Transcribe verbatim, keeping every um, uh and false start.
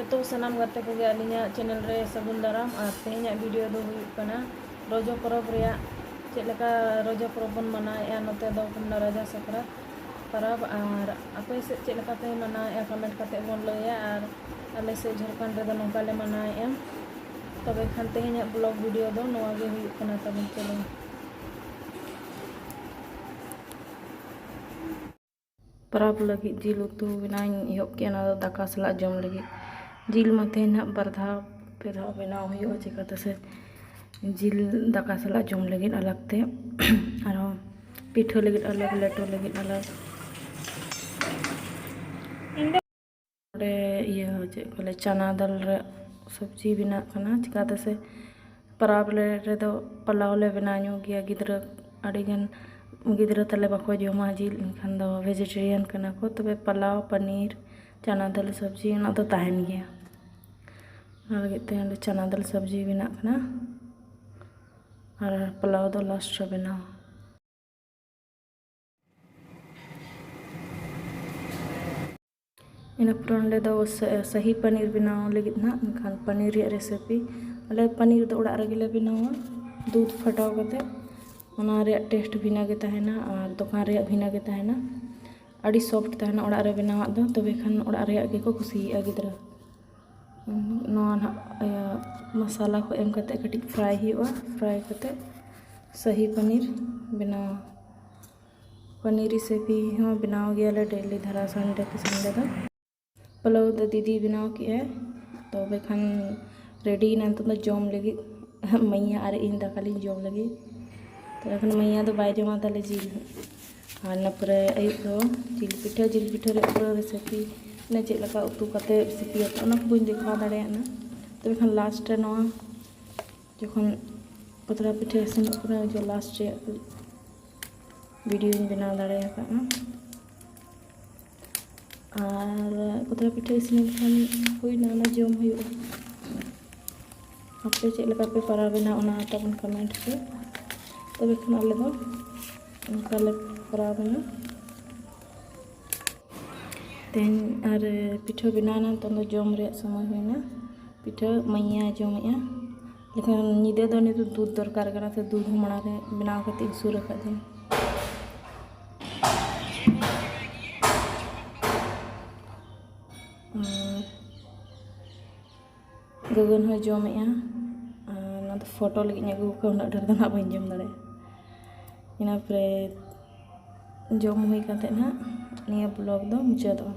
ᱡᱚᱛᱚ ᱥᱟᱱᱟᱢ ᱜᱟᱛᱮ ᱠᱚᱜᱮ ᱟᱹᱞᱤᱧᱟᱜ ᱪᱮᱱᱮᱞ ᱨᱮ ᱥᱟᱹᱜᱩᱱ ᱫᱟᱨᱟᱢ᱾ ᱟᱨ ᱛᱮᱦᱮᱧᱟᱜ ᱵᱷᱤᱰᱤᱭᱳ ᱫᱚ ᱦᱩᱭᱩᱜ ᱠᱟᱱᱟ ᱨᱚᱡᱚ ᱯᱚᱨᱚᱵᱽ ᱨᱮᱭᱟᱜ, ᱪᱮᱫ ᱞᱮᱠᱟ ᱨᱚᱡᱚ ᱯᱚᱨᱚᱵᱽ ᱵᱚᱱ ᱢᱟᱱᱟᱣᱮᱫᱼᱟ ᱱᱚᱛᱮ ᱫᱚ ᱠᱩᱢᱱᱟ ᱨᱟᱡᱟ ᱥᱟᱠᱨᱟᱛ ᱯᱚᱨᱚᱵᱽ᱾ ᱟᱨ ᱟᱯᱮ ᱥᱮᱫ ᱪᱮᱫ ᱞᱮᱠᱟ ᱯᱮ ᱢᱟᱱᱟᱣᱮᱫᱼᱟ, ᱠᱚᱢᱮᱱᱴ ᱠᱟᱛᱮ ᱵᱚᱱ ᱞᱟᱹᱭᱟ᱾ ᱟᱨ ᱟᱞᱮ ᱥᱮᱫ ᱡᱷᱟᱲᱠᱷᱚᱸᱰ ᱨᱮᱫᱚ ᱱᱚᱝᱠᱟ ᱞᱮ ᱢᱟᱱᱟᱣᱮᱫᱼᱟ᱾ ᱛᱚᱵᱮ ᱠᱷᱟᱱ ᱛᱮᱦᱮᱧᱟᱜ ᱵᱞᱚᱜ ᱵᱷᱤᱰᱤᱭᱳ ᱫᱚ ᱱᱚᱣᱟ ᱜᱮ ᱦᱩᱭᱩᱜ ᱠᱟᱱᱟ ᱛᱟᱵᱚᱱ᱾ ᱪᱚᱞᱚ, ᱯᱚᱨᱚᱵᱽ ᱞᱟᱹᱜᱤᱫ ᱡᱤᱞ ᱩᱛᱩ ᱵᱮᱱᱟᱣ ᱤᱧ ᱮᱦᱚᱵ ᱠᱮᱜᱼᱟ, ᱚᱱᱟ ᱫᱚ ᱫᱟᱠᱟ ᱥᱟᱞᱟᱜ ᱡᱚᱢ ᱞᱟᱹᱜᱤᱫ᱾ ᱡᱤᱞ ᱢᱟ ᱛᱮᱦᱮᱧ ᱦᱟᱸᱜ ᱵᱟᱨ ᱫᱷᱟᱣ, ᱯᱮ ᱫᱷᱟᱣ ᱵᱮᱱᱟᱣ ᱦᱩᱭᱩᱜᱼᱟ, ᱪᱤᱠᱟᱹᱛᱮ ᱥᱮ ᱡᱤᱞ ᱫᱟᱠᱟ ᱥᱟᱞᱟᱜ ᱡᱚᱢ ᱞᱟᱹᱜᱤᱫ ᱟᱞᱟᱜᱽ ᱛᱮ, ᱟᱨᱦᱚᱸ ᱯᱤᱴᱷᱟᱹ ᱞᱟᱹᱜᱤᱫ ᱟᱞᱟᱜᱽ, ᱞᱮᱴᱚ ᱞᱟᱹᱜᱤᱫ ᱟᱞᱟᱜᱽ᱾ ᱱᱚᱰᱮ ᱤᱭᱟᱹ, ᱪᱮᱫ ᱠᱚ ᱞᱟᱹᱭᱟ, ᱪᱟᱱᱟ ᱫᱟᱞ ᱨᱮ ᱥᱚᱵᱽᱡᱤ ᱵᱮᱱᱟᱜ ᱠᱟᱱᱟ, ᱪᱤᱠᱟᱹᱛᱮ ᱥᱮ ᱯᱚᱨᱚᱵᱽ ᱨᱮ, ᱨᱮᱫᱚ ᱯᱟᱞᱟᱣ ᱞᱮ ᱵᱮᱱᱟᱣ ᱧᱚᱜ ᱜᱮᱭᱟ᱾ ᱜᱤᱫᱽᱨᱟᱹ, ᱟᱹᱰᱤᱜᱟᱱ ᱜᱤᱫᱽᱨᱟᱹ ᱛᱟᱞᱮ ᱵᱟᱠᱚ ᱡᱚᱢᱟ ᱡᱤᱞ, ᱮᱱᱠᱷᱟᱱ ᱫᱚ ᱵᱷᱮᱡᱤᱴᱮᱨᱤᱭᱟᱱ ᱠᱟᱱᱟ ᱠᱚ᱾ ᱛᱚᱵᱮ ᱯᱟᱞᱟᱣ, ᱯᱟᱱᱤᱨ, ᱪᱟᱱᱟ ᱫᱟᱞ ᱥᱚᱵᱽᱡᱤ, ᱚᱱᱟ ᱫᱚ ᱛᱟᱦᱮᱱ ᱜᱮᱭᱟ᱾ ᱚᱱᱟ ᱞᱟᱹᱜᱤᱫ ᱛᱮ ᱚᱸᱰᱮ ᱪᱟᱱᱟ ᱫᱟᱞ ᱥᱚᱵᱽᱡᱤ ᱵᱮᱱᱟᱜ ᱠᱟᱱᱟ ᱟᱨ ᱯᱟᱞᱟᱣ ᱫᱚ ᱞᱟᱥᱴ ᱨᱮ ᱵᱮᱱᱟᱣ᱾ ᱤᱱᱟᱹ ᱯᱚᱨᱮ ᱚᱸᱰᱮ ᱫᱚ ᱥᱟ-, ᱥᱟᱦᱤ ᱯᱟᱱᱤᱨ ᱵᱮᱱᱟᱣ ᱞᱟᱹᱜᱤᱫ ᱱᱟᱦᱟᱜ, ᱮᱱᱠᱷᱟᱱ ᱯᱟᱱᱤᱨ ᱨᱮᱭᱟᱜ ᱨᱮᱥᱤᱯᱤ, ᱟᱞᱮ ᱯᱟᱱᱤᱨ ᱫᱚ ᱚᱲᱟᱜ ᱨᱮᱜᱮ ᱞᱮ ᱵᱮᱱᱟᱣᱟ, ᱫᱩᱫᱷ ᱯᱷᱟᱴᱟᱣ ᱠᱟᱛᱮ᱾ ᱚᱱᱟ ᱨᱮᱭᱟᱜ ᱴᱮᱥᱴ ᱵᱷᱤᱱᱟᱹ ᱜᱮ ᱛᱟᱦᱮᱱᱟ ᱟᱨ ᱫᱚᱠᱟᱱ ᱨᱮᱭᱟᱜ ᱵᱷᱤᱱᱟᱹ ᱜᱮ ᱛᱟᱦᱮᱱᱟ᱾ ᱟᱹᱰᱤ ᱥᱚᱯᱷᱴ ᱛᱟᱦᱮᱱᱟ ᱚᱲᱟᱜ ᱨᱮ ᱵᱮᱱᱟᱣᱟᱜ ᱫᱚ, ᱛᱚᱵᱮ ᱠᱷᱟᱱ ᱚᱲᱟᱜ ᱨᱮᱭᱟᱜ ᱜᱮᱠᱚ ᱠᱩᱥᱤᱭᱟᱜᱼᱟ ᱜᱤᱫᱽᱨᱟᱹ᱾ ᱱᱚᱣᱟ ᱱᱟᱦᱟᱜ, ᱤᱭᱟᱹ, ᱢᱚᱥᱟᱞᱟ ᱠᱚ ᱮᱢ ᱠᱟᱛᱮ ᱠᱟᱹᱴᱤᱡ ᱯᱷᱨᱟᱭ ᱦᱩᱭᱩᱜᱼᱟ᱾ ᱯᱷᱨᱟᱭ ᱠᱟᱛᱮ ᱥᱟᱦᱤ ᱯᱟᱱᱤᱨ ᱵᱮᱱᱟᱣ᱾ ᱯᱟᱱᱤᱨ ᱨᱮᱥᱤᱯᱤ ᱦᱚᱸ ᱵᱮᱱᱟᱣ ᱜᱮᱭᱟᱞᱮ ᱰᱮᱞᱤ ᱫᱷᱟᱨᱟ, ᱥᱟᱱᱰᱮ ᱠᱤ ᱥᱟᱱᱰᱮ ᱫᱚ᱾ ᱯᱟᱞᱟᱣ ᱫᱚ ᱫᱤᱫᱤ ᱵᱮᱱᱟᱣ ᱠᱮᱜᱼᱟᱭ, ᱛᱚᱵᱮ ᱠᱷᱟᱱ ᱨᱮᱰᱤᱭᱮᱱᱟ ᱱᱤᱛᱚᱜ ᱫᱚ ᱡᱚᱢ ᱞᱟᱹᱜᱤᱫ᱾ ᱢᱟᱹᱭᱟ ᱟᱨ ᱤᱧ ᱫᱟᱠᱟ ᱞᱤᱧ ᱡᱚᱢ ᱞᱟᱹᱜᱤᱫ᱾ ᱛᱚᱵᱮ ᱠᱷᱟᱱ ᱢᱟᱹᱭᱟ ᱫᱚ ᱵᱟᱭ ᱡᱚᱢᱟ ᱛᱟᱞᱮ ᱡᱤᱞ᱾ ᱟᱨ ᱤᱱᱟᱹ ᱯᱚᱨᱮ ᱟᱹᱭᱩᱵ ᱫᱚ ᱡᱤᱞ ᱯᱤᱴᱷᱟᱹ, ᱡᱤᱞ ᱯᱤᱴᱷᱟᱹ ᱨᱮᱭᱟᱜ ᱯᱩᱨᱟᱹ ᱨᱮᱥᱤᱯᱤ, ᱢᱟᱱᱮ ᱪᱮᱫ ᱞᱮᱠᱟ ᱩᱛᱩ ᱠᱟᱛᱮ ᱥᱤᱯᱤ ᱠᱟᱛᱮ, ᱚᱱᱟ ᱠᱚ ᱵᱟᱹᱧ ᱫᱮᱠᱷᱟᱣ ᱫᱟᱲᱮᱭᱟᱜ ᱠᱟᱱᱟ᱾ ᱛᱚᱵᱮ ᱠᱷᱟᱱ ᱞᱟᱥᱴ ᱨᱮ ᱱᱚᱣᱟ ᱡᱚᱠᱷᱚᱱ ᱯᱟᱛᱲᱟ ᱯᱤᱴᱷᱟᱹ ᱤᱥᱤᱱᱚᱜ ᱠᱟᱱᱟ, ᱡᱚ ᱞᱟᱥᱴ ᱨᱮᱭᱟᱜ ᱵᱷᱤᱰᱤᱭᱳᱧ ᱵᱮᱱᱟᱣ ᱫᱟᱲᱮ ᱟᱠᱟᱫᱼᱟ᱾ ᱟᱨ ᱯᱟᱛᱲᱟ ᱯᱤᱴᱷᱟᱹ ᱤᱥᱤᱱ ᱞᱮᱱᱠᱷᱟᱱ ᱦᱩᱭᱱᱟ, ᱚᱱᱟ ᱡᱚᱢ ᱦᱩᱭᱩᱜᱼᱟ᱾ ᱟᱯᱮ ᱪᱮᱫ ᱞᱮᱠᱟ ᱯᱮ ᱯᱟᱨᱟᱣ ᱵᱮᱱᱟ, ᱚᱱᱟ ᱛᱟᱵᱚᱱ ᱠᱚᱢᱮᱱᱴ ᱯᱮ᱾ ᱛᱚᱵᱮ ᱠᱷᱟᱱ ᱟᱞᱮ ᱫᱚ ᱚᱱᱠᱟ ᱞᱮ ᱯᱟᱨᱟᱣ ᱵᱮᱱᱟ᱾ ᱛᱮᱦᱮᱧ ᱟᱨ ᱯᱤᱴᱷᱟᱹ ᱵᱮᱱᱟᱣ ᱮᱱᱟ, ᱱᱤᱛᱚᱝ ᱫᱚ ᱡᱚᱢ ᱨᱮᱭᱟᱜ ᱥᱚᱢᱚᱭ ᱦᱩᱭᱱᱟ᱾ ᱯᱤᱴᱷᱟᱹ ᱢᱟᱹᱭᱟ ᱡᱚᱢᱮᱜᱼᱟ, ᱞᱮᱠᱤᱱ ᱧᱤᱫᱟᱹ ᱫᱚ ᱱᱤᱛᱚᱜ ᱫᱩᱫᱷ ᱫᱚᱨᱠᱟᱨ ᱠᱟᱱᱟ, ᱛᱚ ᱫᱩᱫᱷ ᱦᱚᱸ ᱢᱟᱲᱟᱝ ᱨᱮ ᱵᱮᱱᱟᱣ ᱠᱟᱛᱮ ᱤᱧ ᱥᱩᱨ ᱟᱠᱟᱫ ᱛᱟᱦᱮᱸᱱ᱾ ᱟᱨ ᱜᱚᱜᱚᱱ ᱦᱚᱸᱭ ᱡᱚᱢᱮᱜᱼᱟ᱾ ᱟᱨ ᱱᱚᱣᱟ ᱫᱚ ᱯᱷᱳᱴᱳ ᱞᱟᱹᱜᱤᱫ ᱤᱧ ᱟᱹᱜᱩ ᱟᱠᱟᱫᱟ, ᱩᱱᱟᱹᱜ ᱰᱷᱮᱨ ᱫᱚ ᱱᱟᱦᱟᱜ ᱵᱟᱹᱧ ᱡᱚᱢ ᱫᱟᱲᱮᱭᱟᱜᱼᱟ᱾ ᱤᱱᱟᱹ ᱯᱚᱨᱮ ᱡᱚᱢ ᱦᱩᱭ ᱠᱟᱛᱮᱫ ᱱᱟᱦᱟᱜ ᱱᱤᱭᱟᱹ ᱵᱞᱚᱜ ᱫᱚ ᱢᱩᱪᱟᱹᱫᱚᱜᱼᱟ᱾